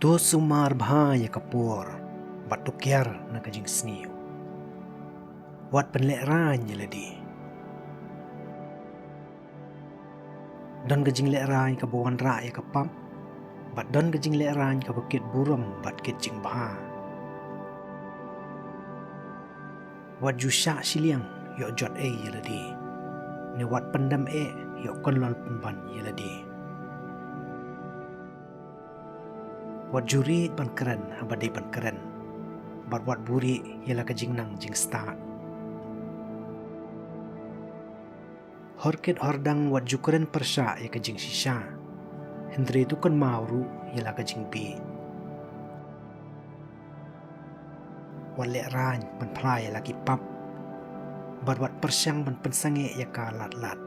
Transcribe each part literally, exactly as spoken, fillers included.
To sumar bha ïa ka por, bad to kiar na ka jingsniew. Wat pynlehrain ïa lade. Don ka jinglehrain kaba wanrah ïa ka pap, bad don ka jinglehrain kaba kit burom bad kit jingbha. Wat ju shah shiliang ïoh jot ei ïa lade, ne wat pyndem eh ïoh kynlong pynban ïa lade. Wat ju rieh ban kren haba dei ban kren, bad wat buhrieh ïa la ka jingnang jingstad. Hor kit hor dang wat ju kren pyrshah ïa ka jingshisha, hynrei to kynmaw ruh ïa la ka jingbieit. Wat lehrain ban phla ïa la ki pap, bad wat pyrshang ban pynsangeh ïa ka lad lad.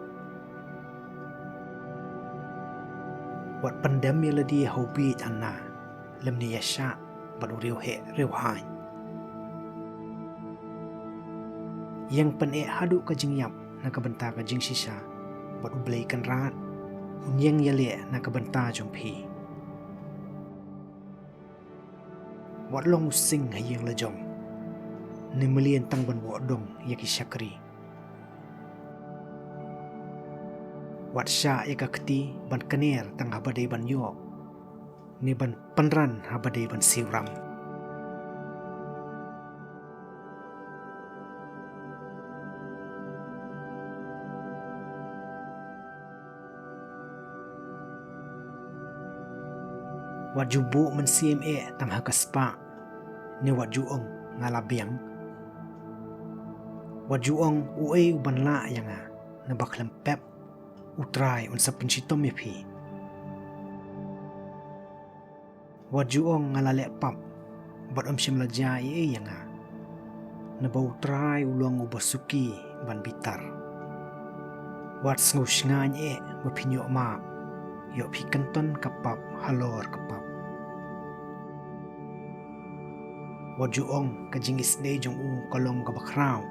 Wat pyndem ïa lade ha u bieit hangne, lymne ïa shah bad u riewheh riewhaiñ. Ïeng pyneh haduh ka jingïap na ka bynta ka jingshisha, bad U Blei Kynrad un ïeng ïaleh na ka bynta jong phi. Wat long u sing ha ïing la jong, ne mlien tang ban buh dong ïa ki shakri. Wat shah ïa ka kti ban kner tang haba dei ban ïoh, ne ban pynran haba dei ban siew ram. Wat ju buh mynsiem eh tang ha ka spah, ne wat ju ong nga la biang. Wat ju ong uei u ban lah ïa nga, naba khlem pep U Trai un sa pynshitom ïa phi. Wat ju ong nga la leh pap, bad ym shym la jia ei ei ïa nga. Naba U Trai u long uba suki ban bitar. Wat sngew shngaiñ eh ba phin ïoh map, ïoh phi kynton ka pap halor ka pap. Wat ju ong ka jingisynei jong u ka long kaba khraw,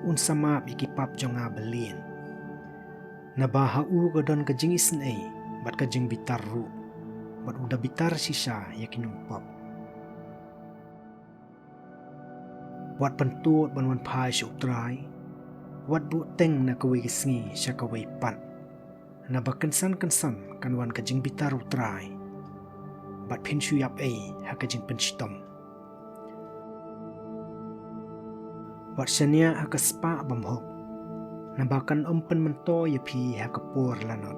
un sa map ïa ki pap jong nga byllian. Naba ha u ka don ka jingisynei bad ka jingbitar ruh, bad u da bitar shisha ïa ki nongpap. Wat pyntud ban wan phai sha U Trai, wat buhteng na kawei ka sngi sha kawei pat. Naba kynsan kynsan kan wan ka jingbitar U Trai, bad phin shu ïap ei ha ka jingpynshitom. Wat shaniah ha ka spah bymhok, naba kan ym pynmyntoi ïa phi ha ka por lanot.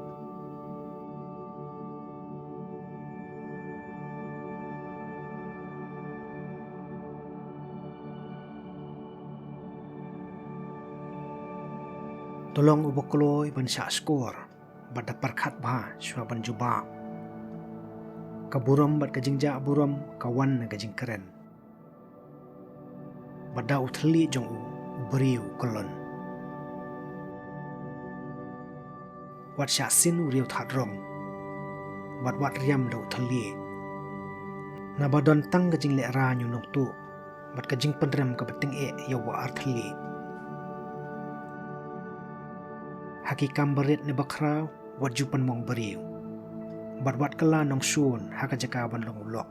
To long uba kloi ban shah shkor, bad da pyrkhat bha shuwa ban jubab. Ka burom bad ka jingjah burom ka wan na ka jingkren. Bad da u thylliej jong u, u briew u kyllon. Wat shah sin u riew thad rong, bad wat riam da u thylliej. Naba don tang ka jinglehrain u nongtuh, bad ka jingpynrem kaba tyngeh ïa u ba ar thylliej. Ha ki kam barit ne bakhraw, wat ju pynmong briew, bad wat kylla nongshun ha ka jaka ban long u lok.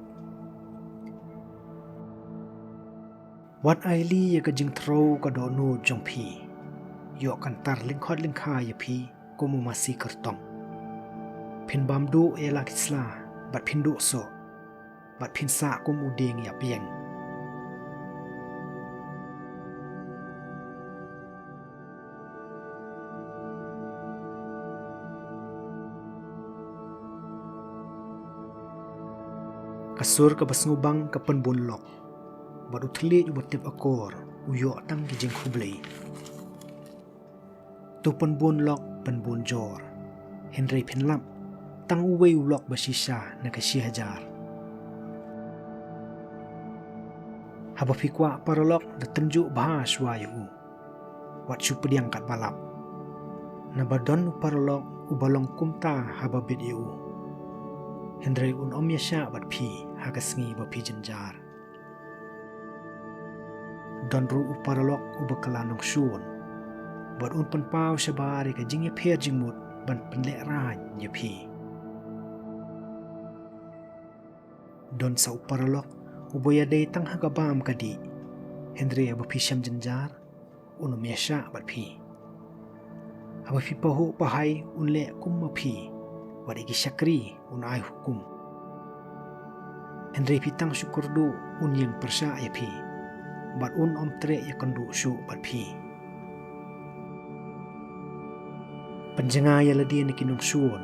Wat ailad ïa ka jingthrew ka dohnud jong phi, ïoh kan tar lyngkhot lyngkhai ïa phi kum u masi kyrtong. Phin bam duh ïa la ki sla, bad phin duh soh, bad phin sah kum u dieng ïap ïeng. Ka sur kaba sngewbang ka pynbun lok, bad u thylliej uba tip akor u ïoh tang ki jingkhublei. To pynbun lok pynbun jor, hynrei phin lap tang uwei u lok ba shisha na ka shi hajar. Haba phi kwah paralok da tynjuh bha shuwa ïa u, wat shu pdiang katba lap. Naba don u paralok uba long kumta haba bit ïa u, hynrei un ym ïashah bad phi ha ka sngi ba phi jynjar. Don ruh u paralok uba kylla nongshun, bad un pynpaw shabar ïa ka jingïapher jingmut ban pynlehrain ïa phi. Don sa u paralok uba ïadei tang ha ka bam ka dih, hynrei haba phi shem jynjar, un ym ïashah bad phi. Haba phi pahuh pahai, un leh kum ma phi, wat ïa ki shakri un ai hukum. Hynrei phi tang shu kyrduh, un ïeng pyrshah ïa phi, bad un ym treh ïakynduh shuh bad phi. Pynjngai ïa lade na ki nongshun,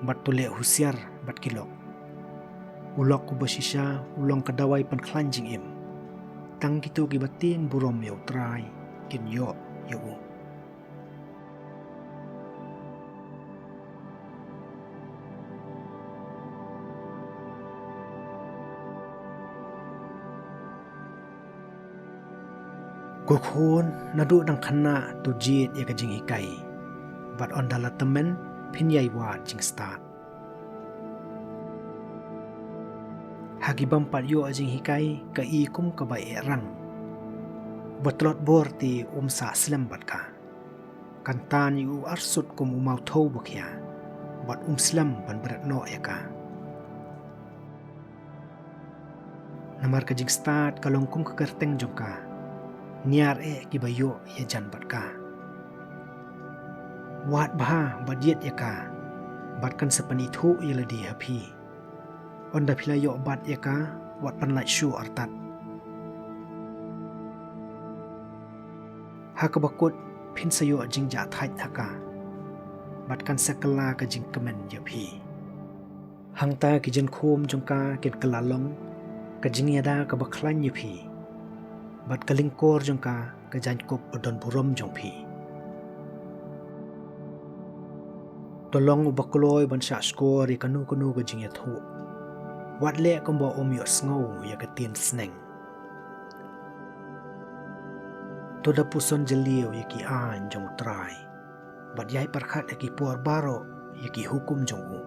bad to leh husiar bad ki lok. U lok uba shisha u long ka dawai pynkhlaiñ jingim. Tang kito kiba tieng burom ïa U Trai kin ïoh ïa u. Ko khun, naduh dang khynnah to jied ïa ka jinghikai, bad ynda la tymmen phin ïai wad jingstad. Ha ki bym pat ïoh jinghikai, ka i kum kaba eh rang. Uba tlot bor te um sah slem bad ka. Kan tan ïa u arsut kum u mawthaw bakhia, bad um slem ban bret noh ïa ka. Namar ka jingstad ka long kum ka kyrteng jong ka, niar eh kiba ïoh ïajan bad ka. Wad bha bad jied ïa ka, bad kan sa pynithuh ïa lade ha phi. Ynda phi la ïoh bat ïa ka, wat pynlait shuh artat. Ha kaba kut phin sa ïoh jingjahthait ha ka, bad kan sa kylla ka jingkmen ïa phi. Hangta ki jingkhum jong ka kin kylla long ka jingïada kaba khlaiñ ïa phi, bad ka lyngkor jong ka ka jaiñkup ba don burom jong phi. To long uba kloi ban shah shkor ïa kano kano ka jingïathuh. Wat leh kumba um ïohsngew ïa ka ktien sneng. To da puson jylliew ïa ki aiñ jong U Trai, bad ïai pyrkhat ha ki por baroh ïa ki hukum jong u.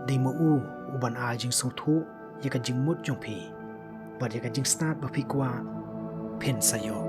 Dei ma u uban ai jingsngewthuh ïa ka jingmut jong phi, bad ïa ka jingstad ba phi kwah phin sa ïoh.